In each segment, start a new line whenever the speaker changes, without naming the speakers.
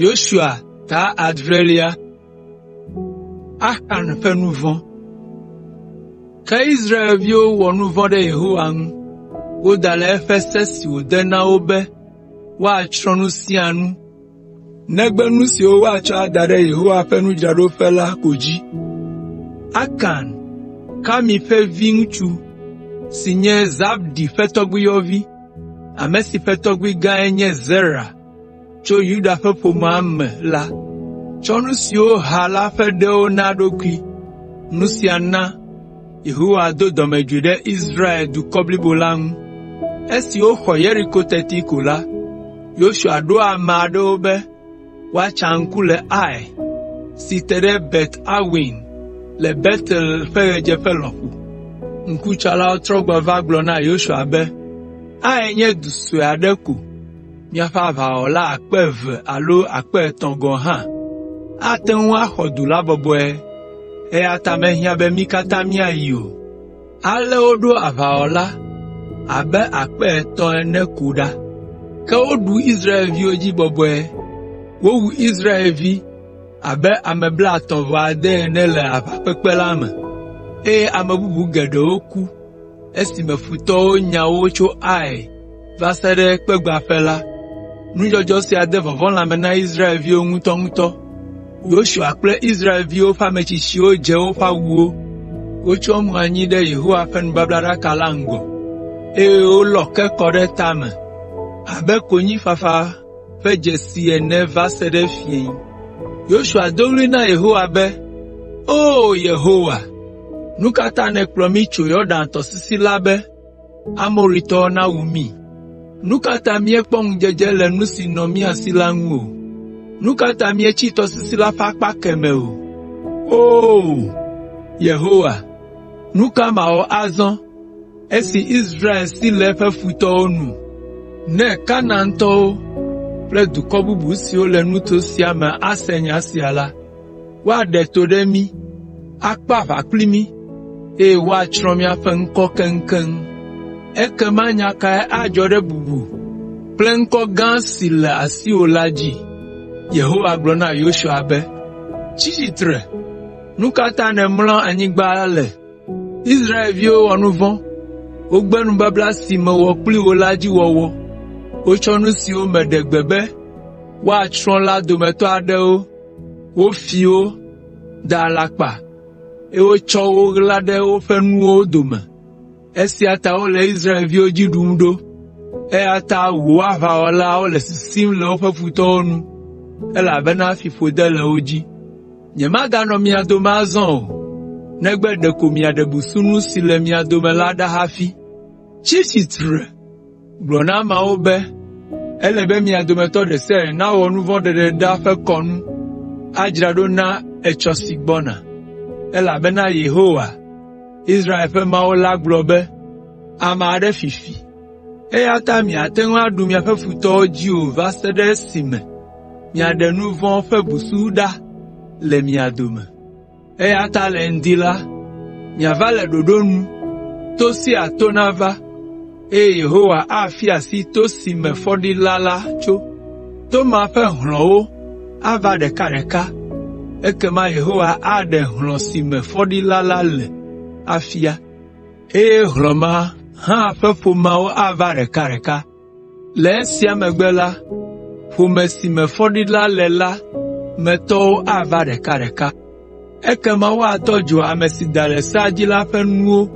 Yosua ta adrelia. Axan ƒe nu vɔ̃. Ke Israelviwo wɔ nu vɔ̃ ɖe Yehowa ŋu. Woda le eƒe se si wòde na wo be woatsrɔ̃ nu sia nu, negbe nu siwo woatsɔ ada ɖe Yehowa ƒe nudzraɖoƒe la ko dzi. Akan, Karmi ƒe viŋutsu si nye Zabdi ƒe tɔgbuiyɔvi, ame si ƒe tɔgbuigãe nye Zera tso Yuda ƒe ƒomea me la, tsɔ nu siwo woha la ƒe ɖewo na eɖokui. Nu sia na Yehowa do dɔmedzoe ɖe Israel dukɔ blibo la ŋu. Esi woxɔ Yeriko teti ko la, Yosua ɖo ame aɖewo be woatsa ŋku le Ai si te ɖe Bet Aven le Betel ƒe ɣedzeƒe lɔƒo. Ŋkutsalawo trɔ gbɔ va gblɔ na Yosua be, “Ai nye du sue aɖe ko, miaƒe aʋawɔla 200 alo 300 gɔ̃ hã ate ŋu axɔ du la bɔbɔe, eya ta mehiã be mí katã míayi o.” Ale woɖo aʋawɔla abe 300 ene ko ɖa. Ke woɖu Israelviwo dzi bɔbɔe. Wowu Israelvi abe ame blaetɔ̃-vɔ-ade ene le aʋakpekpe la me, eye ame bubu geɖewo ku esime futɔwo nya wo tso Ai va se ɖe kpegbãƒe la. Nudzɔdzɔ sia de vɔvɔ̃ lãme na Israelviwo ŋutɔŋutɔ. Yosua kple Israelviwo ƒe ametsitsiwo dze woƒe awuwo, wotsyɔ mo anyi ɖe Yehowa ƒe nubablaɖaka la ŋgɔ, eye wolɔ ke kɔ ɖe tame abe konyifafa ƒe dzesi ene va se ɖe fiẽ. Yosua do ɣli na Yehowa be, “O Yehowa, nu ka ta nèkplɔ mí tso Yɔdan tɔsisi la be Amoritɔwo nawu mí? Nu ka ta míekpɔ ŋudzedze le nu si nɔ mía si la ŋu o? Nu ka ta míetsi tɔsisi la ƒe akpa kemɛ o? O! Yehowa, nu ka mawɔ azɔ esi Israel si le eƒe futɔwo nu? Ne Kanaantɔwo kple dukɔ bubu siwo le nuto sia me ase nya sia la, woaɖe to ɖe mí, akpe aʋa kpli mí, eye woatsrɔ̃ míaƒe ŋkɔ keŋkeŋ. Ekema nya kae adzɔ ɖe bubu kple ŋkɔ gã si le asiwò la dzi?” Yehowa gblɔ na Yosua be, “Tsi tsitre! Nu ka ta nèmlɔ anyigba le? Israelviwo wɔ nu vɔ̃, wogbe nubabla si mewɔ kpli wo la dzi wɔwɔ. Wotsɔ nu siwo meɖe gbe be woatsrɔ̃ la dometɔ aɖewo, wofi wo, da alakpa, eye wotsɔ wo ɣla ɖe woƒe nuwo dome. Esia ta wole Israelviwo dzi ɖum ɖo, eya ta wò aʋawɔlawo le sisim le woƒe futɔwo nu, elabena fiƒode le wo dzi. Nyemaganɔ mia dome azɔ o, negbe ɖeko miaɖe busunu si le mia dome la ɖa hafi. Tsi tsitre! Gblɔ na ameawo be, ‘Ele be mia dometɔ ɖe sia ɖe nawɔ nu vɔ̃ ɖeɖeɖa ƒe kɔnu adzra ɖo na etsɔ si gbɔna, elabena Yehowa, Israel ƒe Mawu la gblɔ be, ame aɖe fi fi, eya ta miate ŋu aɖu miaƒe futɔwo dzi o va se ɖe esime miaɖe nu vɔ̃ ƒe busu ɖa le mia dome. Eya ta le ŋdi la, miava le ɖoɖo nu, to sia to nava, eye Yehowa afia asi to si me fɔɖila la tso. To ma ƒe hlɔ̃wo ava ɖekaɖeka, ekema Yehowa aɖe hlɔ̃ si me fɔɖila la le afia, eye hlɔ̃ ma hã ƒe ƒomeawo ava ɖekaɖeka. Le esia megbe la, ƒome si me fɔɖila le la me tɔwo ava ɖekaɖeka. Ekema woatɔ dzo ame si da le sea dzi la ƒe nuwo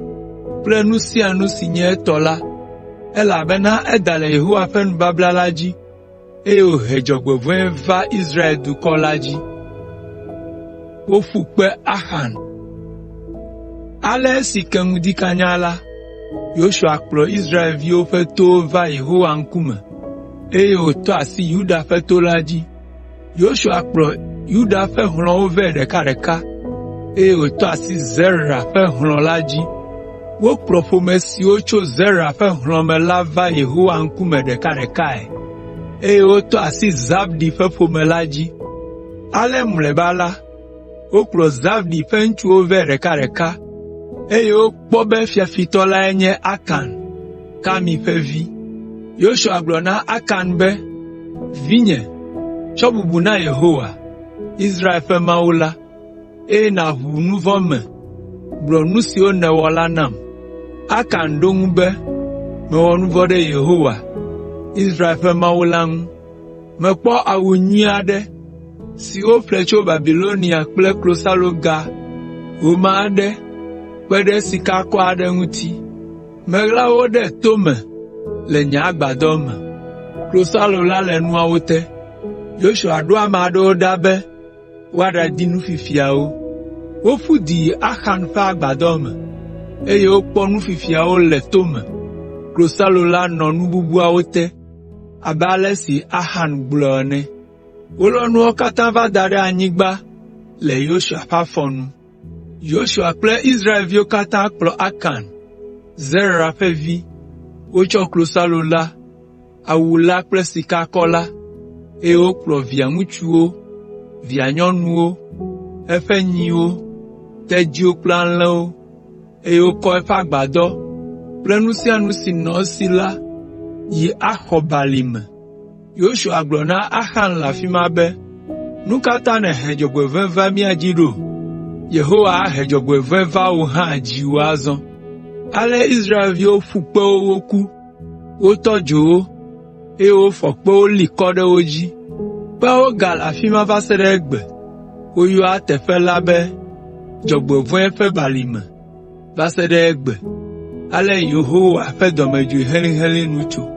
kple nu sia nu si nye etɔ la, elabena eda le Yehowa ƒe nubabla la dzi, eye wòhe dzɔgbevɔ̃e va Israel dukɔ la dzi. Woƒu kpe Axan Ale esi ke ŋdi kanya la, Yosua kplɔ Israelviwo ƒe towo va Yehowa ŋkume, eye wòtɔ asi Yuda ƒe to la dzi. Yosua kplɔ Yuda ƒe hlɔ̃wo vɛ ɖekaɖeka, eye wòtɔ asi Zera ƒe hlɔ̃ la dzi. Wokplɔ ƒome siwo tso Zera ƒe hlɔ̃ me la va Yehowa ŋkume ɖekaɖekae, eye wotɔ asi Zabdi ƒe ƒome la dzi. Ale mlɔeba la, wokplɔ Zabdi ƒe ŋutsuwo vɛ ɖekaɖeka, eye wokpɔ be fiafitɔ lae nye Akan, Karmi ƒe vi. Yosua gblɔ na Akan be, “Vinye, Tsɔ bubu na Yehowa, Israel ƒe Mawu la, eye nàʋu nu vɔ̃ me. Gblɔ nu siwo nèwɔ la nam.” Akan ɖo eŋu be, “Mewɔ nu vɔ̃ ɖe Yehowa, Israel ƒe Mawu la ŋu. Mekpɔ awu nyui aɖe si woƒle tso Babilonia kple klosaloga home aɖe kpe ɖe sikakɔ aɖe ŋuti. Meɣla wo ɖe to me le nye agbadɔ me. Klosalo la le nuawo te.” Yosua ɖo ame aɖewo ɖa be woaɖadi nu fifiawo. Woƒu du yi Axan ƒe agbadɔ me, eye wokpɔ nu fifiawo le to me. Klosalo la nɔ nu bubuawo te abe ale si Axan gblɔ ene. Wolɔ nuawo katã va da ɖe anyigba le Yosua ƒe afɔ nu. Yosua kple Israelviwo katã kplɔ Akan, Zera ƒe vi, wotsɔ klosalo la, awu la kple sikakɔ la, eye wokplɔ via ŋutsuwo, via nyɔnuwo, eƒe nyiwo, tedziwo kple alẽwo, eye wokɔ eƒe agbadɔ kple nu sia nu si nɔ esi la yi Axor Balime. Yosua gblɔ na Axan le afi ma be, “Nu ka ta nèhe dzɔgbevɔ̃e va mía dzi ɖo? Yehowa ahe dzɔgbevɔ̃e va wò hã dziwò azɔ.” Ale Israelviwo ƒu kpe wo woku, wotɔ dzo wo, eye wofɔ kpewo li kɔ ɖe wo dzi. Kpeawo gale afi ma va se ɖe egbe. Woyɔa teƒe la be Dzɔgbevɔ̃e ƒe Balime va se ɖe egbe. Ale Yehowa ƒe dɔmedzoe helĩhelĩ nu tso.